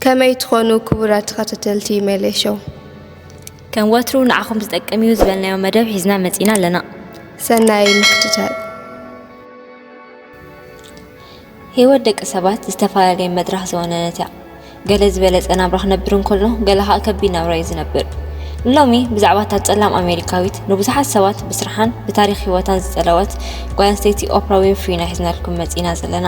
ከመይ ትኾኑ ክቡራት ተኸታተልቲ ሜሌ ሾው? ከም ወትሩ ንዓኹም ዝጠቅም እዩ ዝበልናዮ መደብ ሒዝና መጺና ኣለና። ሰናይ ምክትታል። ህይወት ደቂ ሰባት ዝተፈላለየ መድረኽ ዝወነነት እያ። ገለ ዝበለጸ ናብራ ክነብር እንከሎ፣ ገለ ኸኣ ከቢድ ናብራ እዩ ዝነብር። ንሎሚ ብዛዕባ እታ ጸላም ኣሜሪካዊት ንብዙሓት ሰባት ብስርሓን ብታሪኽ ህይወታን ዝጸለወት ጓል ኣንስተይቲ ኦፕራ ዊንፍሪ ኢና ሒዝናልኩም መጺና ዘለና።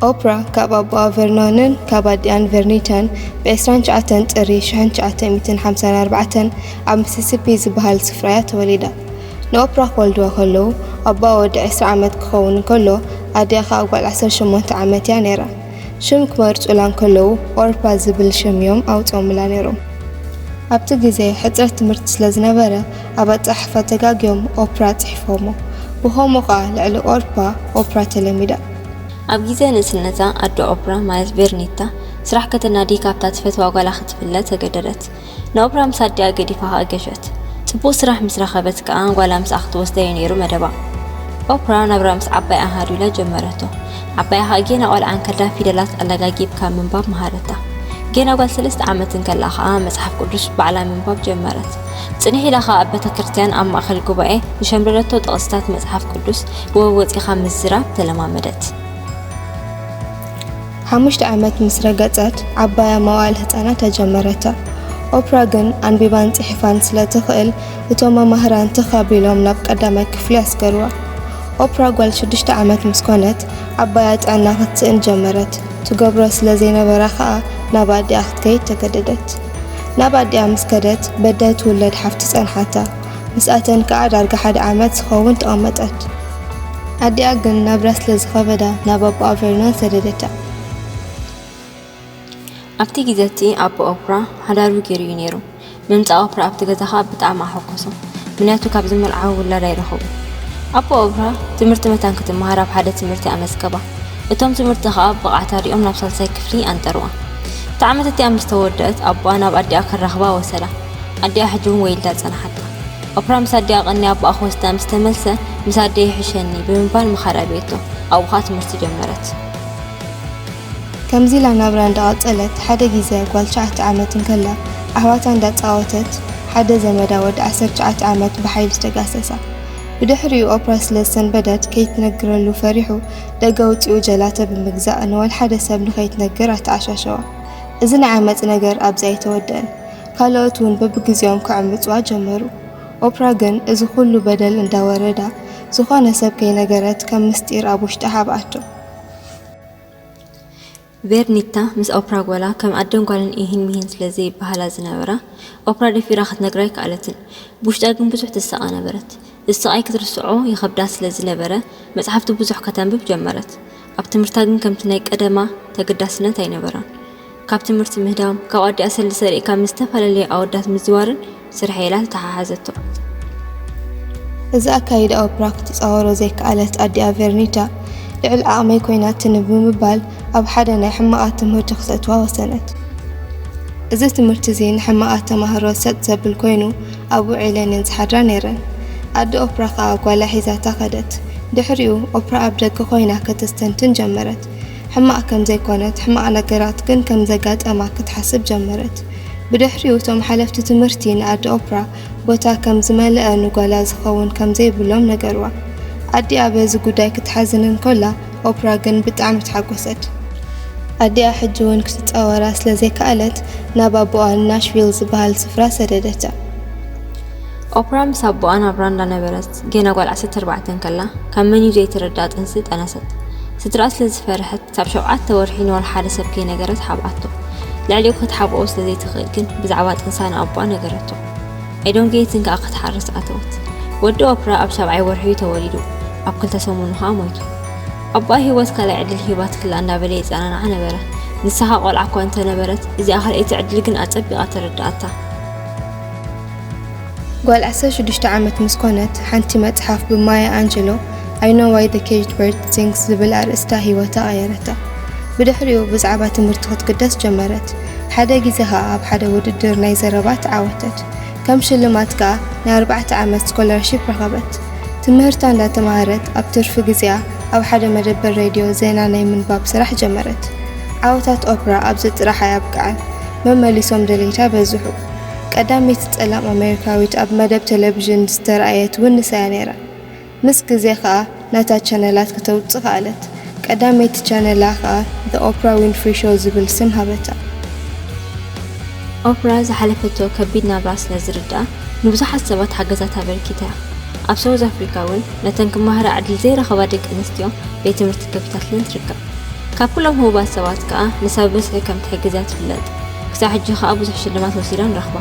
ኦፕራ ካብ ኣቦኣ ቨርኖንን ካብ ኣዲኣን ቨርኒታን ብ ዕስራን ትሽዓተን ጥሪ ሽሕን ትሽዓተ ሚእትን ሓምሳን ኣርባዕተን ኣብ ሚሲሲፒ ዝበሃል ስፍራ እያ ተወሊዳ። ንኦፕራ ክወልድዋ ከለዉ ኣቦኣ ወዲ ዕስራ ዓመት ክኸውን እንከሎ ኣዲኣ ኸኣ ጓል ዓሰርተ ሸሞንተ ዓመት እያ ነይራ። ሽም ክመርጹላ እንከለዉ ኦርፓ ዝብል ሽም እዮም ኣውጺኦምላ ነይሮም። ኣብቲ ግዜ ሕጽረት ትምህርቲ ስለ ዝነበረ ኣብ ኣጻሓሕፋ ተጋግዮም ኦፕራ ጽሒፎሞ። ብኸምኡ ኸኣ ልዕሊ ኦርፓ ኦፕራ ተለሚዳ። ኣብ ግዜ ንእስነታ ኣደ ኦፕራ ማለት ቬርኒታ ስራሕ ከተናዲ ካብታ ትፈትዋ ጓላ ክትፍለ ተገደደት። ንኦፕራ ምስ ኣዲኣ ገዲፋ ኸኣ ገሸት። ጽቡቕ ስራሕ ምስ ረኸበት ከኣ ጓላ ምስኣ ክትወስዳ እዩ ነይሩ መደባ። ኦፕራ ናብራ ምስ ዓባይ ኣሃዱ ኢላ ጀመረቶ። ዓባይ ኸኣ ጌና ቆልዓ እንከላ ፊደላት ኣለጋጊብካ ምንባብ መሃረታ። ጌና ጓል ሰለስተ ዓመት እንከላ ኸኣ መጽሓፍ ቅዱስ ባዕላ ምንባብ ጀመረት። ጽንሕ ኢላ ኸኣ ኣብ ቤተ ክርስቲያን ኣብ ማእከል ጉባኤ ዝሸምደደቶ ጥቕስታት መጽሓፍ ቅዱስ ብወግ ወጺኻ ምዝራብ ተለማመደት። ሓሙሽተ ዓመት ምስ ረገጸት ዓባያ መዋእል ህጻናት ኣጀመረታ። ኦፕራ ግን ኣንቢባን ጽሒፋን ስለ ትኽእል እቶም መማህራን ትኽ ኣቢሎም ናብ ቀዳማይ ክፍሊ ኣስገርዋ። ኦፕራ ጓል ሽዱሽተ ዓመት ምስ ኮነት ዓባያ ጥዕና ክትስእን ጀመረት። ትገብሮ ስለ ዘይነበራ ኸኣ ናብ ኣዲኣ ክትከይድ ተገደደት። ናብ ኣዲኣ ምስ ከደት በዳይ ትውለድ ሓፍቲ ጸንሓታ። ምስኣተን ከኣ ዳርጋ ሓደ ዓመት ዝኸውን ተቐመጠት። ኣዲኣ ግን ናብራ ስለ ዝኸበዳ ናብ ኣቦኣ ቨርኖን ሰደደታ። ኣብቲ ግዜ እቲ ኣቦ ኦፕራ ሓዳሩ ገይሩ እዩ ነይሩ። ምምጻእ ኦፕራ ኣብቲ ገዛ ኸኣ ብጣዕሚ ኣሐጎሶ። ምኽንያቱ ካብዚ ምርዓው ውላድ ኣይረኸቡ። ኣቦ ኦፕራ ትምህርቲ መታን ክትመሃር ኣብ ሓደ ትምህርቲ ኣመዝገባ። እቶም ትምህርቲ ኸኣ ብቕዓታ ሪኦም ናብ ሳልሳይ ክፍሊ ኣንጠርዋ። እታ ዓመት እቲኣ ምስ ተወደእት ኣቦኣ ናብ ኣዲኣ ከራኽባ ወሰዳ። ኣዲኣ ሕጂ እውን ወይልዳ ጸንሓታ። ኦፕራ ምስ ኣዲኣ ቀንያ ኣቦኣ ክወስዳ ምስ ተመልሰ፣ ምስ ኣደይ ይሕሸኒ ብምባል ምኻድ ኣብየቶ። ኣብኡ ኸኣ ትምህርቲ ጀመረት። ከምዚ ኢላ ናብራ እንዳቐጸለት፣ ሓደ ግዜ ጓል ትሽዓተ ዓመት እንከላ ኣሕዋታ እንዳጻወተት፣ ሓደ ዘመዳ ወዲ ዓሰርተ ትሽዓተ ዓመት ብሓይሊ ተጋሰሳ። ብድሕሪኡ ኦፕራ ስለ ዝሰንበደት፣ ከይትነግረሉ ፈሪሑ፣ ደገ ኣውጺኡ ጀላተ ብምግዛእ ንወልሓደ ሰብ ንኸይትነግር ኣተዓሻሸዋ። እዚ ናይ ዓመጽ ነገር ኣብዚ ኣይተወደአን። ካልኦት እውን በብግዜኦም ክዕምጽዋ ጀመሩ። ኦፕራ ግን እዚ ኩሉ በደል እንዳወረዳ፣ ዝኾነ ሰብ ከይነገረት ከም ምስጢር ኣብ ውሽጣ ሓብኣቶ። ቬርኒታ ምስ ኦፕራ ጓላ ከም ኣደን ጓልን ኢሂን ሚሂን ስለ ዘይበሃላ ዝነበራ፣ ኦፕራ ደፊራ ክትነግራ ኣይከኣለትን። ብውሽጣ ግን ብዙሕ ትሳቐ ነበረት። እዚ ስቓይ ክትርስዖ ይኸብዳ ስለ ዝነበረ፣ መጽሓፍቲ ብዙሕ ከተንብብ ጀመረት። ኣብ ትምህርታ ግን ከምቲ ናይ ቀደማ ተገዳስነት ኣይነበራን። ካብ ትምህርቲ ምህዳም፣ ካብ ኣዲኣ ሰልዲ ሰሪዕካ ምስ ዝተፈላለየ ኣወዳት ምዝዋርን ስርሐይ ኢላ ተተሓሓዘቶ። እዚ ኣካይዳ ኦፕራ ክትጻወሮ ዘይከኣለት ኣዲኣ ቬርኒታ፣ ልዕሊ ዓቕመይ ኮይናትኒ ብምባል ኣብ ሓደ ናይ ሕማቓት ትምህርቲ ክተእትዋ ወሰነት። እዚ ትምህርቲ እዚ ንሕማቓት ተማሃሮ ሰጥ ዘብል ኮይኑ፣ ኣብኡ ውዒለን እየን ዝሓድራ ነይረን። ኣደ ኦፕራ ኸኣ ጓላ ሒዛታ ኸደት። ድሕሪኡ ኦፕራ ኣብ ደገ ኮይና ከተስተንትን ጀመረት። ሕማቕ ከም ዘይኮነት፣ ሕማቕ ነገራት ግን ከም ዘጋጠማ ክትሓስብ ጀመረት። ብድሕሪኡ እቶም ሓለፍቲ ትምህርቲ ንኣደ ኦፕራ ቦታ ከም ዝመልአ ንጓላ ዝኸውን ከም ዘይብሎም ነገርዋ። ኣዲኣ በዚ ጉዳይ ክትሓዝን እንከላ፣ ኦፕራ ግን ብጣዕሚ ተሓጎሰት። ኣዲኣ ሕጂ እውን ክትጻወራ ስለ ዘይከኣለት፣ ናብ ኣቦኣ ናሽቪል ዝበሃል ስፍራ ሰደደታ። ኦፕራ ምስ ኣቦኣ ናብራ እንዳነበረት፣ ገና ጓል ዓሰርተ ኣርባዕተ እንከላ፣ ካብ መን እዩ ዘይትርዳእ ጥንሲ ጠነሰት። ስድራኣ ስለ ዝፈርሐት፣ ክሳብ ሸውዓተ ወርሒ ንወላ ሓደ ሰብ ከይነገረት ሓብኣቶ። ልዕሊኡ ክትሓብኦ ስለ ዘይትኽእል ግን፣ ብዛዕባ ጥንሳ ንኣቦኣ ነገረቶ። ኤዶን ጌትን ከኣ ክትሓርስ ኣተወት። ወዲ ኦፕራ ኣብ ሻብዓይ ወርሒ እዩ ተወሊዱ፣ ኣብ ክልተ ሰሙኑ ከኣ ሞይቱ። ኣቦኣ ህይወት ካልኣይ ዕድል ሂባትክላ እንዳበለ የጸናንዓ ነበረ። ንስኻ ቆልዓ እኳ እንተነበረት፣ እዚኣ ካልኣይቲ ዕድል ግን ኣጸቢቓ ተረድኣታ። ጓል ዓሰርተ ሽዱሽተ ዓመት ምስ ኮነት፣ ሓንቲ መጽሓፍ ብማያ ኣንጀሎ፣ I Know Why the Caged Bird Sings ዝብል ኣርእስታ ህይወታ ቀየረታ። ብድሕሪኡ ብዛዕባ ትምህርቲ ክትግደስ ጀመረት። ሓደ ግዜ ኸኣ ኣብ ሓደ ውድድር ናይ ዘረባ ተዓወተት። ከም ሽልማት ከኣ ናይ ኣርባዕተ ዓመት ስኮላርሺፕ ረኸበት። ትምህርታ እንዳተማሃረት ኣብ ትርፊ ግዜኣ ኣብ ሓደ መደበር ሬድዮ ዜና ናይ ምንባብ ስራሕ ጀመረት። ዓወታት ኦፕራ ኣብዚ ጥራሕ ኣየብቅዐን። መመሊሶም ደለይቲ በዝሑ። ቀዳመይቲ ጸላም ኣሜሪካዊት ኣብ መደብ ቴሌቪዥን ዝተራእየት እውን ንሳ'ያ ነይራ። ምስ ግዜ ከኣ ነታ ቻነላት ከተውጽእ ከኣለት። ቀዳመይቲ ቻነላ ከኣ The Oprah Winfrey Show ዝብል ስም ሃበታ። ኦፕራ ዝሓለፈቶ ከቢድ ናብራ ስለ ዝርድኣ ንብዙሓት ሰባት ሓገዛት ኣበርኪታ እያ። ኣብ ሳውዝ ኣፍሪካ እውን ነተን ክመሃራ ዕድል ዘይረኸባ ደቂ ኣንስትዮ ቤት ትምህርቲ ከፊታትለን ትርከብ። ካብ ኩሎም ህቡባት ሰባት ከኣ ንሳ ብብዝሒ ከም ትሕግዝ እያ ትፍለጥ። ክሳብ ሕጂ ከኣ ብዙሕ ሽልማት ወሲዳን ረኽባ።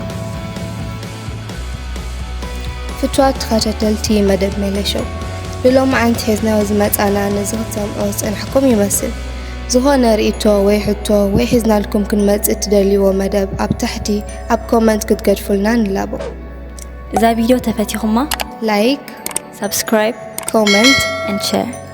ፍትዋት ተኸታተልቲ መደብ ሜለሾው፣ ንሎማዓንቲ ሒዝናዮ ዝመጻና ነዚ ክትሰምዑ ዝጸናሕኩም ይመስል። ዝኾነ ርእይቶ ወይ ሕቶ ወይ ሒዝናልኩም ክንመጽእ እትደልይዎ መደብ ኣብ ታሕቲ ኣብ ኮመንት ክትገድፉልና ንላቦ። እዛ ቪድዮ ተፈቲኹማ ላይክ፣ ሳብስክራይብ ኮመንት and share